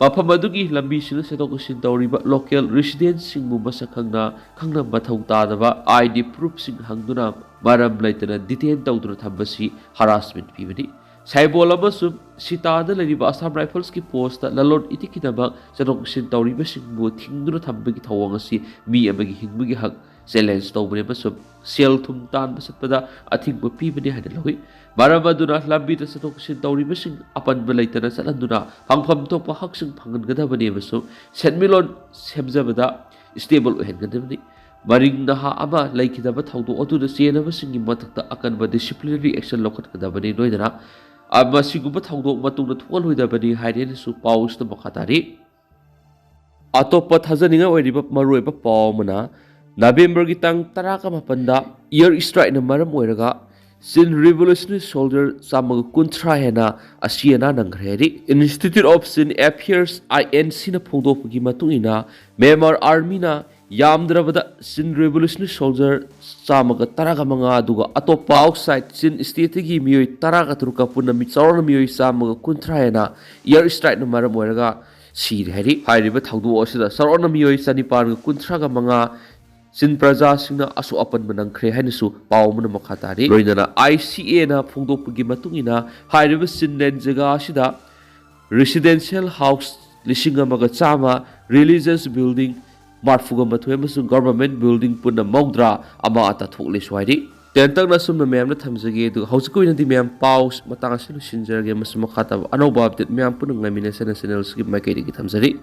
ꯃꯐꯝ ꯑꯗꯨꯒꯤ ꯂꯝꯕꯤꯁꯤꯡꯗ ꯆꯠꯊꯣꯛ ꯆꯠꯁꯤꯟ ꯇꯧꯔꯤꯕ local residentꯁꯤꯡꯕꯨ ꯃꯁꯛ ꯈꯪꯅ ꯈꯪꯅ ꯃꯊꯧ ꯇꯥꯗꯕ ID proofꯁꯤꯡ ꯍꯪꯗꯨꯅ ꯃꯔꯝ ꯂꯩꯇꯅ detain ꯇꯧꯗꯨꯅ ꯊꯝꯕꯁꯤ harassment ꯄꯤꯕꯅꯤ꯫ ꯁꯥꯏꯕꯣꯜ ꯑꯃꯁꯨꯡ ꯁꯤꯇꯥꯗ ꯂꯩꯔꯤꯕ Assam Riflesꯀꯤ postꯇ ꯂꯂꯣꯟ ꯏꯇꯤꯛꯀꯤꯗꯃꯛ ꯆꯠꯊꯣꯛ ꯆꯠꯁꯤꯟ ꯇꯧꯔꯤꯕꯁꯤꯡꯕꯨ ꯊꯤꯡꯗꯨꯅ ꯊꯝꯕꯒꯤ ꯊꯧꯑꯣꯡ ꯑꯁꯤ ꯃꯤ ꯑꯃꯒꯤ ꯍꯤꯡꯕꯒꯤ ꯍꯛ challenge ꯇꯧꯕꯅꯤ ꯑꯃꯁꯨꯡ ꯁꯦꯜ ꯊꯨꯝ ꯇꯥꯟꯕ ꯆꯠꯄꯗ ꯑꯊꯤꯡꯕ ꯄꯤꯕꯅꯤ ꯍꯥꯏꯅ ꯂꯧꯏ꯫ ꯃꯔꯝ ꯑꯗꯨꯅ ꯂꯝꯕꯤꯗ ꯆꯠꯊꯣꯛ ꯆꯠꯁꯤꯟ ꯇꯧꯔꯤꯕꯁꯤꯡ ꯑꯄꯟꯕ ꯂꯩꯇꯅ ꯆꯠꯍꯟꯗꯨꯅ ꯐꯪꯐꯝ ꯊꯣꯛꯄ ꯍꯛꯁꯤꯡ ꯐꯪꯍꯟꯒꯗꯕꯅꯤ ꯑꯃꯁꯨꯡ ꯁꯦꯟꯃꯤꯠꯂꯣꯟ ꯁꯦꯝꯖꯕꯗ stable ꯑꯣꯏꯍꯟꯒꯗꯕꯅꯤ꯫ ꯃꯔꯤꯡ ꯅꯍꯥ ꯑꯃ ꯂꯩꯈꯤꯗꯕ ꯊꯧꯗꯣꯛ ꯑꯗꯨꯗ ꯆꯦꯟꯅꯕꯁꯤꯡꯒꯤ ꯃꯊꯛꯇ ꯑꯀꯟꯕ disciplinary action ꯂꯧꯈꯠꯀꯗꯕꯅꯤ꯫ ꯂꯣꯏꯅꯅ ꯑ-, ꯃꯁꯤꯒꯨꯝꯕ ꯊꯧꯗꯣꯛ ꯃꯇꯨꯡꯗ ꯊꯣꯛꯍꯜꯂꯣꯏꯗꯕꯅꯤ ꯍꯥꯏꯔꯦꯅꯁꯨ ꯄꯥꯎꯁꯤꯗ ꯃꯈꯥ ꯇꯥꯔꯤ꯫ ꯑꯇꯣꯞꯄ ꯊꯥꯖꯅꯤꯡꯉꯥꯏ ꯑꯣꯏꯔꯤꯕ ꯃꯔꯨꯑꯣꯏꯕ ꯄꯥꯎ ꯑꯃꯅ, ꯅꯕꯦꯝꯕꯔꯒꯤ ꯇꯥꯡ ꯇꯔꯥꯒ ꯃꯥꯄꯟꯗ air strikeꯅ ꯃꯔꯝ ꯑꯣꯏꯔꯒ Chin Revolutionary Soldier ꯆꯥꯝꯃꯒ ꯀꯨꯟꯊ꯭ꯔꯥ ꯍꯦꯟꯅ ꯑꯁꯤ ꯑꯅꯥ ꯅꯪꯈ꯭ꯔꯦ ꯍꯥꯏꯔꯤ꯫ Institute of Chin Affairs, INCꯅ ꯐꯣꯡꯗꯣꯛꯄꯒꯤ ꯃꯇꯨꯡ ꯏꯟꯅ, Myanmar Armyꯅ ꯌꯥꯝꯗ꯭ꯔꯕꯗ Chin Revolutionary Soldier ꯆꯥꯝꯃꯒ ꯇꯔꯥꯒ ꯃꯉꯥ, ꯑꯗꯨꯒ ꯑꯇꯣꯞꯄ outside Chin stateꯇꯒꯤ ꯃꯤꯑꯣꯏ ꯇꯔꯥꯒ ꯇꯔꯨꯛꯀ ꯄꯨꯟꯅ ꯃꯤ-, ꯆꯥꯎꯔꯥꯛꯅ ꯃꯤꯑꯣꯏ ꯆꯥꯝꯃꯒ ꯀꯨꯟꯊ꯭ꯔꯥ ꯍꯦꯟꯅ air strikeꯅ ꯃꯔꯝ ꯑꯣꯏꯔꯒ ꯁꯤꯔꯦ ꯍꯥꯏꯔꯤ꯫ ꯍꯥꯏꯔꯤꯕ ꯊꯧꯗꯣꯛ ꯑꯁꯤꯗ ꯆꯥꯎꯔꯥꯛꯅ ꯃꯤꯑꯣꯏ ꯆꯅꯤꯄꯥꯟꯒ ꯀꯨꯟꯊ꯭ꯔꯥꯒ ꯃꯉꯥ ꯆꯤꯟ ꯄ꯭ꯔꯖꯥꯁꯤꯡꯅ ꯑꯁꯣꯛ ꯑꯄꯟꯕ ꯅꯪꯈ꯭ꯔꯦ ꯍꯥꯏꯅꯁꯨ ꯄꯥꯎ ꯑꯃꯅ ꯃꯈꯥ ꯇꯥꯔꯤ꯫ ꯂꯣꯏꯅꯅ ICAꯅ ꯐꯣꯡꯗꯣꯛꯄꯒꯤ ꯃꯇꯨꯡ ꯏꯟꯅ, ꯍꯥꯏꯔꯤꯕ ꯆꯤꯟꯂꯦꯟ ꯖꯒꯥ ꯑꯁꯤꯗ residential house ꯂꯤꯁꯤꯡ ꯑꯃꯒ ꯆꯥꯝꯃ, religious building ꯃꯔꯐꯨꯒ ꯃꯥꯊꯣꯏ ꯑꯃꯁꯨꯡ government building ꯄꯨꯟꯅ ꯃꯧꯗ꯭ꯔꯥ ꯑꯃ ꯑꯇ ꯊꯣꯛꯂꯦꯁꯨ ꯍꯥꯏꯔꯤ꯫ ꯇꯦꯟꯇꯛꯅ ꯑꯁꯨꯝꯅ ꯃꯌꯥꯝꯗ ꯊꯝꯖꯒꯦ, ꯑꯗꯨꯒ ꯍꯧꯖꯤꯛꯀꯤ ꯑꯣꯏꯅꯗꯤ ꯃꯌꯥꯝ ꯄꯥꯎ ꯃꯇꯥꯡ ꯑꯁꯤ ꯂꯣꯏꯁꯤꯟꯖꯔꯒꯦ, ꯑꯃꯁꯨꯡ ꯃꯈꯥ ꯇꯥꯕ ꯑꯅꯧꯕ update ꯃꯌꯥꯝ ꯄꯨꯟꯅ ꯉꯥꯏꯃꯤꯟꯅꯁꯦꯅ channel ꯑꯁꯤꯒꯤ ꯃꯥꯏꯀꯩꯗꯒꯤ ꯊꯝꯖꯔꯤ꯫